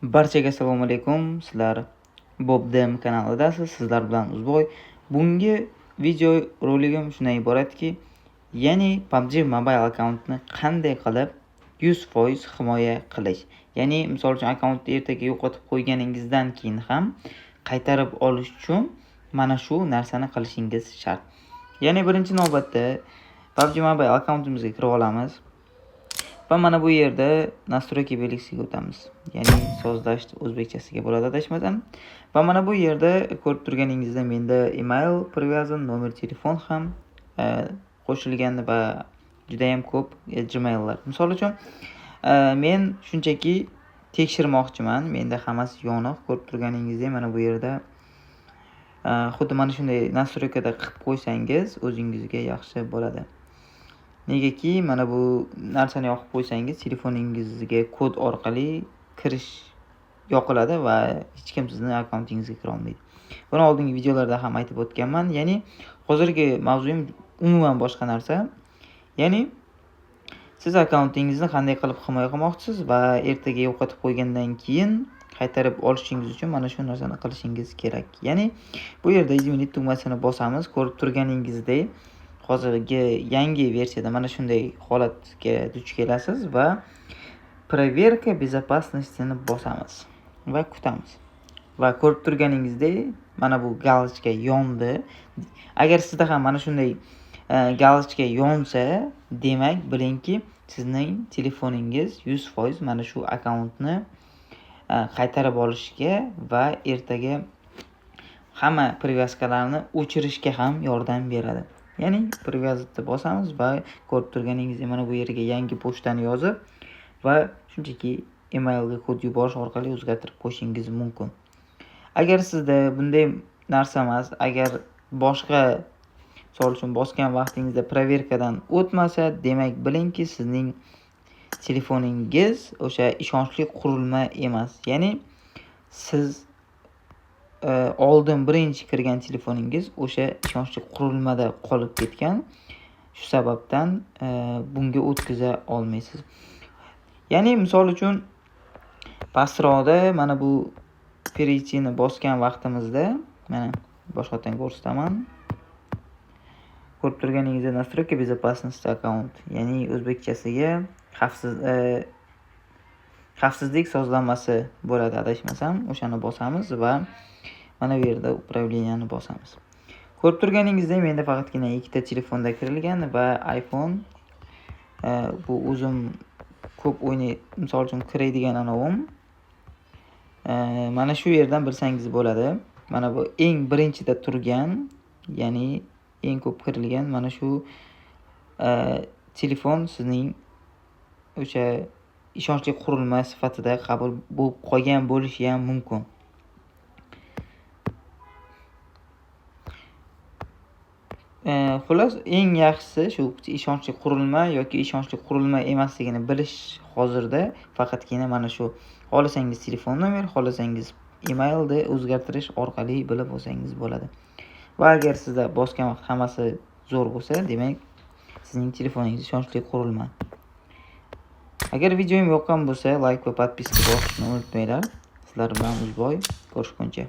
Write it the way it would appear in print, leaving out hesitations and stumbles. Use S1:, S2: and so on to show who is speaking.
S1: Barchaga assalomu alaykum. Sizlar Bobdem kanalidasiz. Sizlar bilan Uzboy. Bugungi video roligim shundan iboratki, ya'ni PUBG Mobile akkauntini qanday qilib 100% himoya qilish. Ya'ni misol uchun akkauntni ertaga yo'qotib qo'yganingizdan keyin ham qaytarib olish uchun mana shu narsani qilishingiz shart. Ya'ni birinchi navbatda PUBG Mobile akkauntimizga kirib olamiz. Va mana bu yerda настройки belgisiga o'tamiz. Ya'ni sozlash o'zbekchasiga bo'ladi adashmasam. Va mana bu yerda ko'rib turganingizda menda email привязан, номер телефон ham qo'shilgan va juda ham ko'p Gmaillar. Misol uchun, men shunchaki tekshirmoqchiman. Menda hammasi yoniq. Ko'rib turganingizdek mana bu yerda xuddi mana shunday настройка da qilib qo'ysangiz o'zingizga yaxshi bo'ladi. Negaki mana bu narsani yoqib qo'ysangiz telefoningizga kod orqali kirish yoqiladi va hech kim sizni akkauntingizga kira olmaydi. Buni oldingi videolarda ham aytib o'tganman. Ya'ni hozirgi mavzuyim umuman boshqa narsa. Ya'ni siz akkauntingizni qanday qilib himoya qilmoqchisiz va ertaga yo'qotib qo'ygandan keyin qaytarib olishingiz uchun mana shu narsani qilishingiz kerak. Ya'ni bu yerda изменить tugmasini bosamiz. Ko'rib turganingizdek hozirgi yangi versiyada mana shunday holatga duch kelasiz va проверка безопасности ni bosamiz va kutamiz. Va ko'rib turganingizdek mana bu галочка yondi. Agar sizda ham mana shunday галочка yonsa, demak bilingki, sizning telefoningiz 100% mana shu akkauntni qaytarib olishga va ertaga hamma привязка larni o'chirishga ham yordam beradi. Ya'ni привязать bosamiz va ko'rib turganingizdek mana bu yerga yangi pochtani yozib va shunchaki emailga kod yuborish orqali o'zgartirib qo'yishingiz mumkin. Agar sizda bunday narsa emas, agar boshqa misol uchun bosgan vaqtingizda проверка dan o'tmasa, demak bilingki, sizning telefoningiz o'sha ishonchli qurilma emas. Ya'ni siz oldin birinchi kirgan telefoningiz o'sha ishonchli qurilmada qolib ketgan. Shu sababdan bunga o'tkaza olmaysiz. Ya'ni misol uchun pastroqda mana bu перейти ni bosgan vaqtimizda mana boshqatdan ko'rsataman. Ko'rib turganingizdek настройка безопасности аккаунт, ya'ni o'zbekchasiga xavfsizlik sozlamasi bo'ladi adashmasam, o'shani bosamiz va mana bu yerda управление ni bosamiz. Ko'rib turganingizdek menda faqatgina ikkita telefonda kirilgan va iPhone, bu o'zim ko'p o'ynay, misol uchun kiradigan anovim. Mana shu yerdan bilsangiz bo'ladi. Mana bu eng birinchida turgan, ya'ni eng ko'p kirilgan mana shu telefon sizning o'sha ishonchli qurilma sifatida qabul bo'lib qolgan bo'lishi ham mumkin. Xullas, eng yaxshisi shu ishonchli qurilma yoki ishonchli qurilma emasligini bilish hozirda faqatgina mana shu xohlasangiz telefon nomer, xohlasangiz emailni o'zgartirish orqali bilib olsangiz bo'ladi. Va agar sizda bosgan vaqt hammasi zo'r bo'lsa, demak sizning telefoningiz ishonchli qurilma. Agar videom yoqqan bo'lsa, like va подписка bosishni unutmanglar. Sizlar bilan Uzboy, ko'rishguncha.